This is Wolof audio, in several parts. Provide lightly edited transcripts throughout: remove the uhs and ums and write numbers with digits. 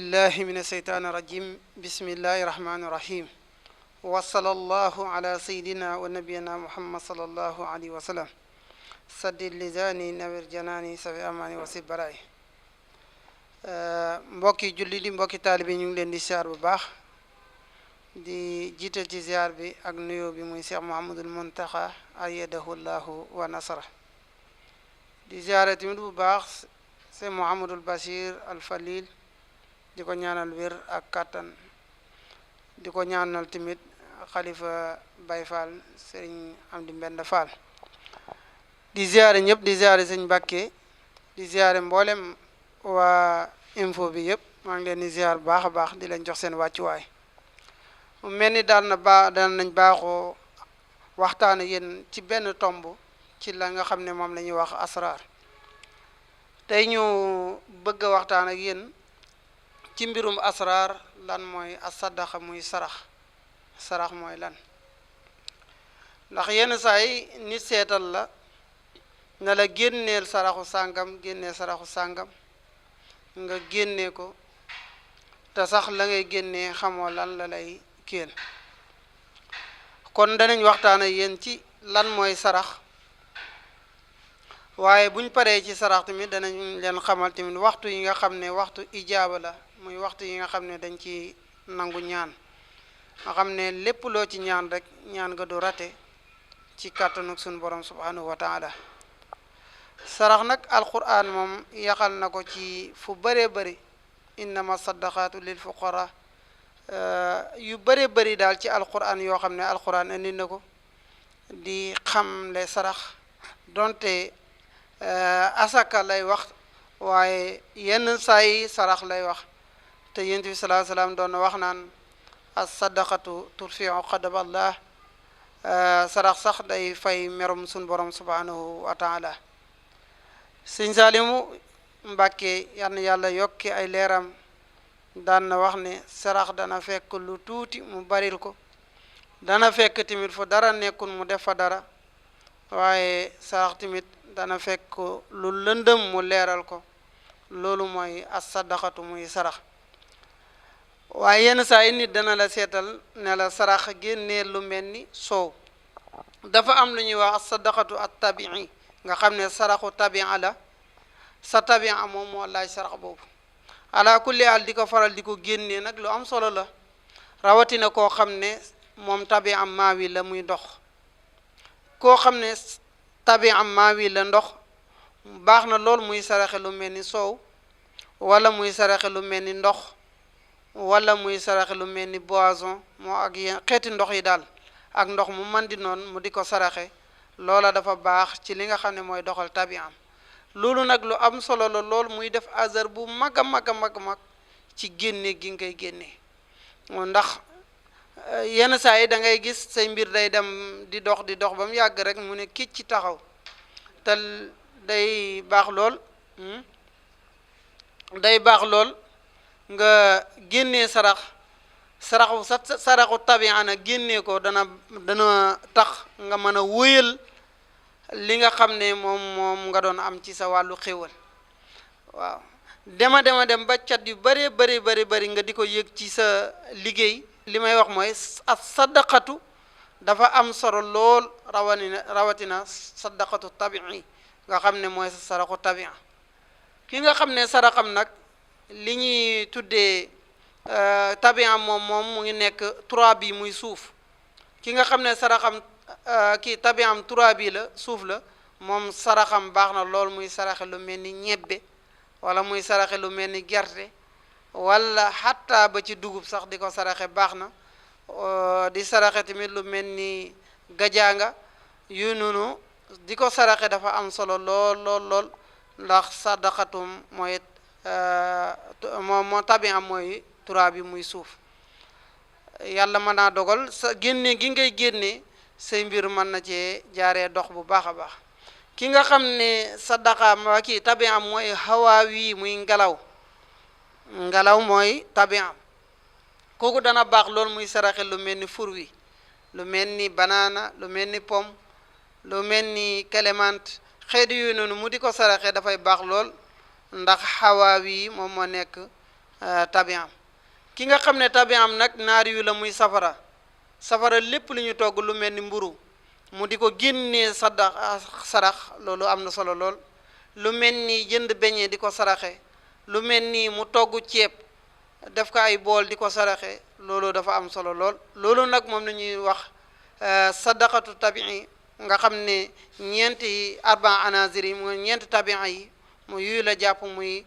بالله من الشيطان الرجيم بسم الله الرحمن الرحيم وصلى الله على سيدنا ونبينا محمد صلى الله عليه وسلم سدد لساني نوير جناني سفي أماني وسيب براي mbokki julli di mbokki taalibe ñu ngi leen di ziar bu baax di jiital ci ziar bi ak nuyoo bi muy Cheikh Mouhamadul Muntaxa ayyadahu llahu wa nasara di ziare tamit bu baax Cheikh Mouhamadul Bachir al Falil di ko ñaanal wér ak kàttan di ko ñaanal tamit xalifa Baye Fall Serigne Amdi Mbenda Fall di ziare ñëpp di ziare sëñ Mbàkke di ziare mboolem waa info bi yëpp maa ngi leen di ziar bu baax a baax di leen jox seen wàccuwaay mu mel ni daal nañ baaxoo waxtaan yéen ci benn tomb ci la nga xam ne moom la ñuy wax asraar tey ñu bëgg a waxtaan ak yéen ci mbirum asraar lan mooy asadaqa muy sarax mooy lan ndax yenn saa yi nit seetal la na la génneel saraxu sàngam génneel saraxu sàngam nga génne ko te sax la ngay génnee xamoo lan la lay kéel kon danañ waxtaan ak yéen ci lan mooy sarax waaye buñ paree ci sarax tamit danañ leen xamal tamit waxtu yi nga xam ne waxtu ijaaba la muy waxtu yi nga xam ne dañ ci nangu ñaan nga xam ne lépp loo ci ñaan rek ñaan nga du rate ci kàttanu suñu borom subhanahu wa taala sarax nag alquran moom yaxal na ko ci fu bëree bëri innama saddaqaatu lil fuqara yu bëree bëri daal ci alquran yoo xam ne alquran indi na ko di xamle sarax donte asaka lay wax waaye yenn saa yi sarax lay wax te yonent bi sallallahu alayhi wa sallam doon na wax naan as sadaqatu turfiu xadaballah sarax sax day fay merum suñ borom subhanahu wa taala sëñ Saalimu Mbàkke yal na yàlla yokki ay leeram daan na wax ne sarax dana fekk lu tuuti mu baril ko dana fekk tamit fu dara nekkul mu def fa dara waaye sarax tamit dana fekk lu lëndëm mu leeral ko loolu mooy as sadaqatu muy sarax waaye yenn saa yi nit dana la seetal ne la sarax génnee lu mel ni soow dafa am lu ñuy wax as sadaqatu at tabii nga xam ne saraxu tabia la sa tabia moom moo laaj sarax boobu ala kulli al di ko faral di ko génnee nag lu am solo la rawatina koo xam ne moom tabia maawi la muy ndox koo xam ne tabia maawi la ndox baax na lool muy saraxe lu mel ni soow wala muy saraxe lu mel ni ndox wala muy saraxe lu mel ni boisson moo ak yéen xeeti ndox yi daal ak ndox mu man di noon mu di ko saraxe loola dafa baax ci li nga xam ne mooy doxal tabiam loolu nag lu am solo la lool muy def azar bu mag a mag ci génne gi ngay génne ndax yenn saa yi da ngay gis say mbir day dem di dox ba mu yàgg rek mu ne kicc ci taxaw te day baax lool nga génnee saraxu tabia na génnee ko dana tax nga mën a wóyal li nga xam ne moom nga doon am ci sa wàllu xéwal waaw dem ba cat yu bëree bëri nga di ko yëg ci sa liggéey li may wax mooy as sadaqatu dafa am solo lool rawatina sadaqatu tabii nga xam ne mooy sa saraxu tabia ki nga xam ne saraxam nag li ñuy tuddee tabia moom mu ngi nekk 3 bi muy suuf ki nga xam ne saraxam kii tabiam 3 bi la suuf la moom saraxam baax na lool muy saraxe lu mel ni ñebbe wala muy saraxe lu mel ni gerte wala xatta ba ci dugub sax di ko saraxe baax na di saraxe tamit lu mel ni gajaanga yu noonu di ko saraxe dafa am solo lool ndax sadaqatum mooy moo tabiam mooy 3 bi muy suuf yàlla mën naa dogal sa génne gi ngay génne say mbir mën na cee jaaree dox bu baax a baax ki nga xam ne sadaqa ma kii tabiam mooy hawaawi muy ngelaw mooy tabiam kooku dana baax loolu muy saraxe lu mel ni fur wi lu mel ni banaana lu mel ni pomme lu mel ni clémentine xeetu yooyu noonu mu di ko saraxe dafay baax lool ndax xawaawi moom moo nekk tabiam ki nga xam ne tabiam nag naar yu la muy safara lépp lu ñu togg lu mel ni mburu mu di ko génnee sarax loolu am na solo lool lu mel ni jënd beñe di ko saraxe lu mel ni mu togg ceeb def ko ay bool di ko saraxe loolu dafa am solo lool loolu nag moom la ñuy wax sadaqatu tabii nga xam ne ñeenti arba anazir yi mooy ñeenti tabia yi mu yuy la jàpp muy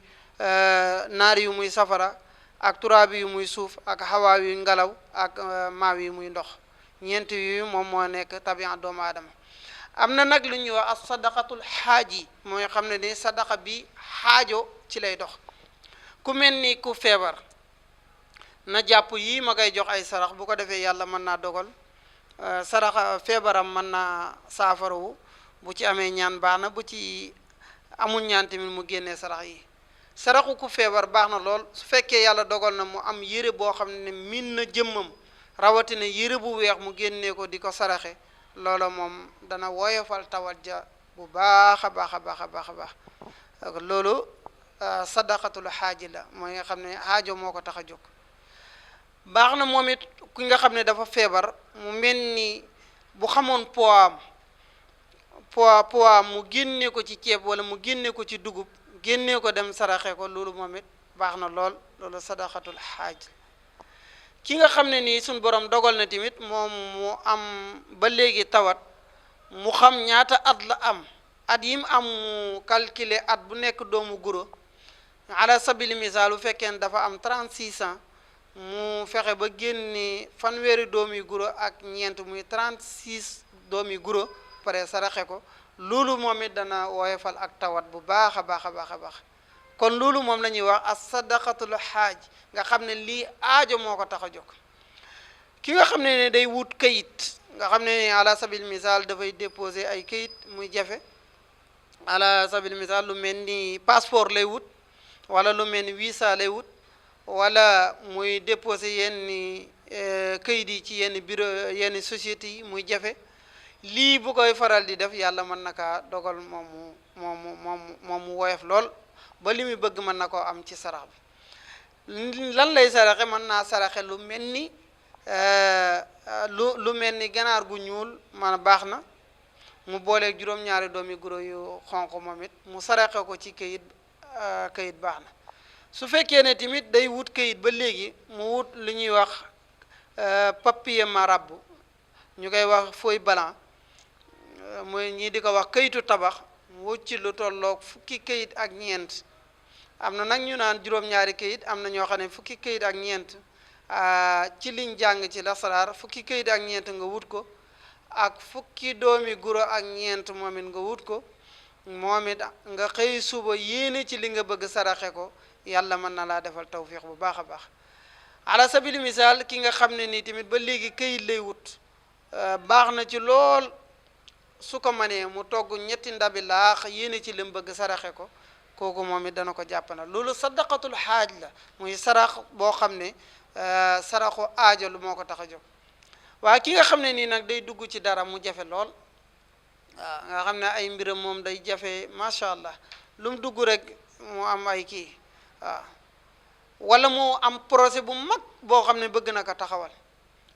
naari yu muy safara ak turaabi yu muy suuf ak xawaa yu ngelaw ak maaw yi muy ndox ñeenti yu moom moo nekk tabia doomu aadama am na nag lu ñuy wax as sadaqatul xaaji mooy xam ne ni sadaqa bi xaajo ci lay dox ku mel ni ku feebar na jàpp yii ma koy jox ay sarax bu ko defee yàlla mën naa dogal saraxa feebaram mën naa saafarawu bu ci amee ñaan baax na bu ci amul ñaan tamit mu génnee sarax yi saraxu ku feebar baax na lool su fekkee yàlla dogal na mu am yére boo xam ne miin na jëmmam rawatina yére bu weex mu génnee ko di ko saraxe loola moom dana woyofal tawat ja bu baax a baax a baax a baax a baax loolu sadaqatul xaaji la mooy nga xam ne aajo moo ko tax a jóg baax na moom it ki nga xam ne dafa feebar mu mel ni bu xamoon poids mu génne ko ci ceeb wala mu génne ko ci dugub génne ko dem saraxe ko loolu moom it baax na lool loolu sadaqatul xaaj ki nga xam ne nii suñ borom dogal na tamit moom mu am ba léegi tawat mu xam ñaata at la am at yim am mu calculer at bu nekk doomu guro ala sabili misaal bu fekkee dafa am 36 ans mu fexe ba génne fanweeri doomi guro ak ñeent muy 36 doomi guro pare saraxe ko loolu moom it dana woyofal ak tawat bu baax a baax a baax a baax kon loolu moom la ñuy wax as sadaqatul xaaj nga xam ne lii aajo moo ko tax a jóg ki nga xam ne day wut kayit nga xam ne ala sabil misaal dafay déposer ay kayit muy jafe ala sabil misaal lu mel ni passeport lay wut wala lu mel ni visa lay wut wala muy déposer yenn kayit yi ci yenn bureau yenn sociétés yi muy jafe lii bu koy faral di def yàlla mën na kaa dogal moom mu woyof lool ba li muy bëgg mën na koo am ci sarax bi lan lay saraxe mën naa saraxe lu mel ni lu mel ni ganaar gu ñuul man baax na mu booleeg juróom-ñaari doomi guro yu xonq moom it mu saraxe ko ci kayit baax na su fekkee ne tamit day wut kayit ba léegi mu wut lu ñuy wax papier marabu ñu koy wax feuille blanc mooy ñii di ko wax kayitu tabax mu wut ci lu tolloog fukki kayit ak ñeent am na nag ñu naan juróom-ñaari kayit am na ñoo xam ne fukki kayit ak ñeent ci liñ jàng ci lasaraar fukki kayit ak ñeent nga wut ko ak fukki doomi guro ak ñeent moom it nga wut ko moom it nga xëy suba yéene ci li nga bëgg saraxe ko yàlla mën na laa defal tawfiix bu baax a baax ala sabili misaal ki nga xam ne nii tamit ba léegi kayit lay wut baax na ci lool su ko mënee mu togg ñetti ndabi laax yéene ci li mu bëgg saraxe ko kooku moom it dana ko jàppana loolu sadaqatul xaaj la muy sarax boo xam ne saraxu aajo lu moo ko tax a jóg waaye ki nga xam ne nii nag day dugg ci dara mu jafe lool waaw nga xam ne ay mbiram moom day jafe macha allah lu mu dugg rek mu am ay kii waaw wala mu am projet bu mag boo xam ne bëgg na ko taxawal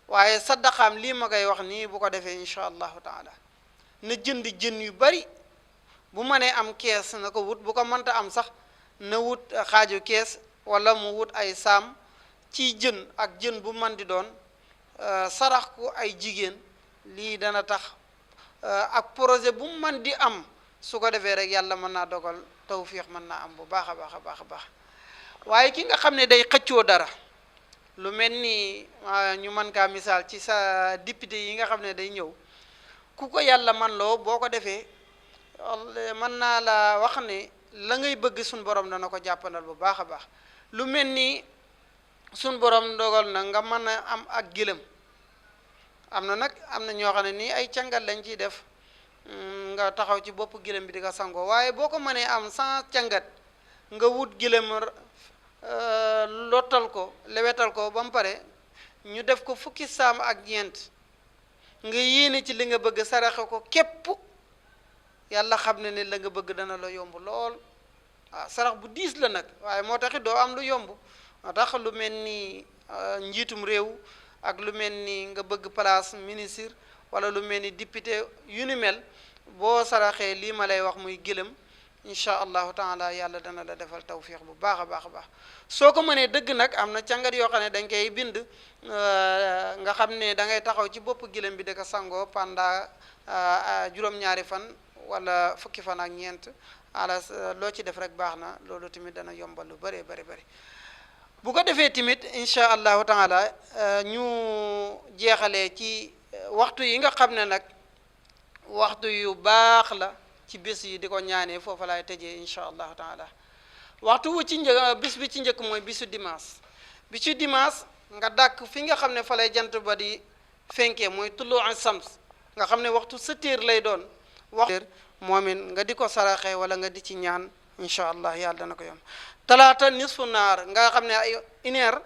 waaye sadaqaam lii ma koy wax nii bu ko defee incha allahu taala na jënd jën yu bari bu mënee am kees na ko wut bu ko mënta am sax na wut xaaju kees wala mu wut ay saam ci jën ak jën bu man di doon sarax ko ay jigéen lii dana tax ak projet bu man di am su ko defee rek yàlla mën naa dogal tawfiix mën naa am bu baax a baax a baax a baax waaye ki nga xam ne day xëccoo dara lu mel ni ñu mën kaa misaal ci sa député yi nga xam ne day ñëw ku ko yàlla man loo boo ko defee mën naa la wax ne la ngay bëgg suñ borom dana ko jàppandal bu baax a baax lu mel ni suñ borom dogal na nga mën a am ak gëlëm am na nag am na ñoo xam ne nii ay cangat lañ ciy def nga taxaw ci bopp gëlëm bi di ko sangoo waaye boo ko mënee am sans cangat nga wut gëlëm lottal ko lewetal ko ba mu pare ñu def ko fukki saam ak ñeent nga yéene ci li nga bëgg saraxe ko képp yàlla xam ne la nga bëgg dana la yomb lool waaw sarax bu diis la nag waaye moo taxit doo am lu yomb tax lu mel ni njiitum réew ak lu mel ni nga bëgg place ministre wala lu mel ni député yu ni mel boo saraxee lii ma lay wax muy gëlëm incha allahu taala yàlla dana la defal tawfiq bu baax a baax a baax soo ko mënee dëgg nag am na càngat yoo xam ne dañ koy bind nga xam ne da ngay taxaw ci bopp gëlëm bi da ko sangoo pendant juróom-ñaari fan wala fukki fan ak ñeent ala loo ci def rek baax na loolu tamit dana yombal lu bëree bëri bëri bu ko defee tamit incha allahu taala ñu jeexalee ci waxtu yi nga xam ne nag waxtu yu baax la ci bés yi di ko ñaanee foofu laay tëjee incha allahu taala waxtu wu ci njëkk bis bi ci njëkk mooy bisu dimanche nga dàkk fi nga xam ne fa lay jant ba di fenkee mooy tullu an sams nga xam ne waxtu 7 heures lay doon waxtu moom it nga di ko saraxee wala nga di ci ñaan incha allah yàlla dana ko yom talaata nisfu naar nga xam ne ay 1 heure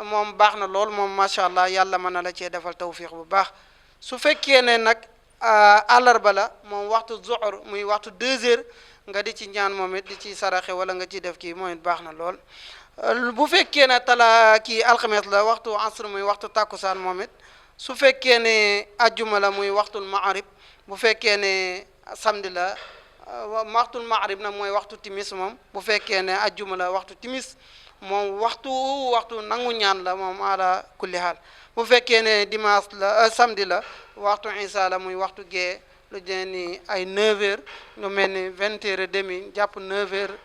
moom baax na lool moom macha allah yàlla mën na la cee defal tawfiq bu baax su fekkee ne nag àllarba la moom waxtu zuhur muy waxtu 2 heures nga di ci ñaan moom it di ci saraxe wala nga ci def kii moom it baax na lool bu fekkee ne kii alxames la waxtu asr muy waxtu takkusaan moom it su fekkee ne ajjuma la muy waxtul maarib bu fekkee ne samedi la waxtul maarib nag mooy waxtu timis moom bu fekkee ne ajjuma la waxtu timis moom waxtu nangu ñaan la moom ala kulli haal bu fekkee ne dimanche la samedi la waxtu isa la muy waxtu gee lu jëne ni ay 9 heures lu mel ni 20 heures et demi jàpp 9 heures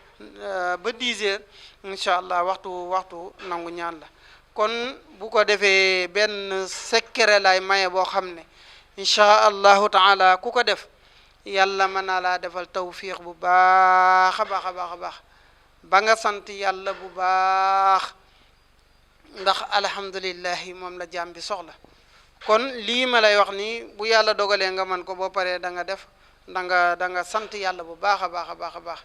ba 10 heures incha allah waxtu nangu ñaan la kon bu ko defee benn secret lay maye boo xam ne incha allahu taala ku ko def yàlla mën naa laa defal tawfiq bu baax a baax a baax a baax ba nga sant yàlla bu baax ndax alhamdulillahi moom la jaam bi soxla kon lii ma lay wax ni bu yàlla dogalee nga man ko boo paree da nga def da nga sant yàlla bu baax a baax a baax a baax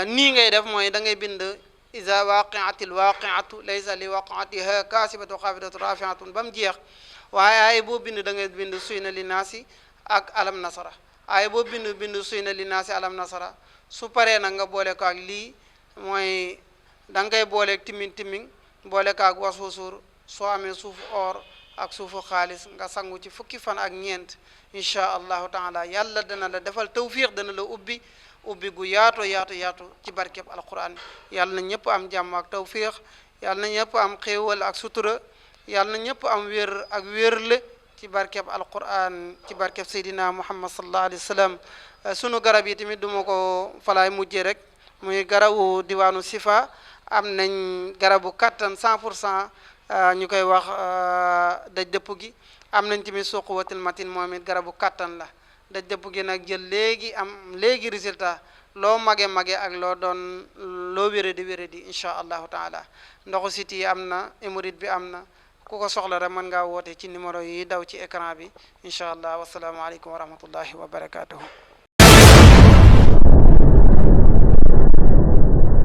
nii ngay def mooy da ngay bind iza waqiatil waqiatu laysa li waqatiha kaasibatu xaafidatu rafiatun ba mu jeex waaye ay boo bind da ngay bind suy na li naasi ak alam nasara ay boo bind suy na li naasi alam nasara su paree nag nga boole ko ak lii mooy da ngay booleeg timin boole ko ak wasuusur soo amee suufu or ak suufu xaalis nga sangu ci fukki fan ak ñeent incha allahu taala yàlla dana la defal tawfiq dana la ubbi gu yaatu ci barkeb alquran yàlla na ñëpp am jàmm ak tawfiq yàlla na ñëpp am xéewal ak sutura yàlla na ñëpp am wér ak wérle ci barkeb alquran ci barkeb seydina muhammad sallallahu alayhi wa sallam sunu garab yi tamit duma ko falaay mujjee rek muy garabu diwaanu sifa am nañ garabu kattan 100% ñu koy wax daj dëpp gi am nañ tamit suquwatil matin moom it garabu kattan la daj dëpp gi nag jël léegi résultat loo mage ak loo doon loo wéradi incha allahu taala ndoxu siti yi am na hémorroïde bi am na ku ko soxla rek mën ngaa woote ci numéro yi daw ci écran bi incha allah wasalaamualeykum wa rahmatullahi wa barakatuhu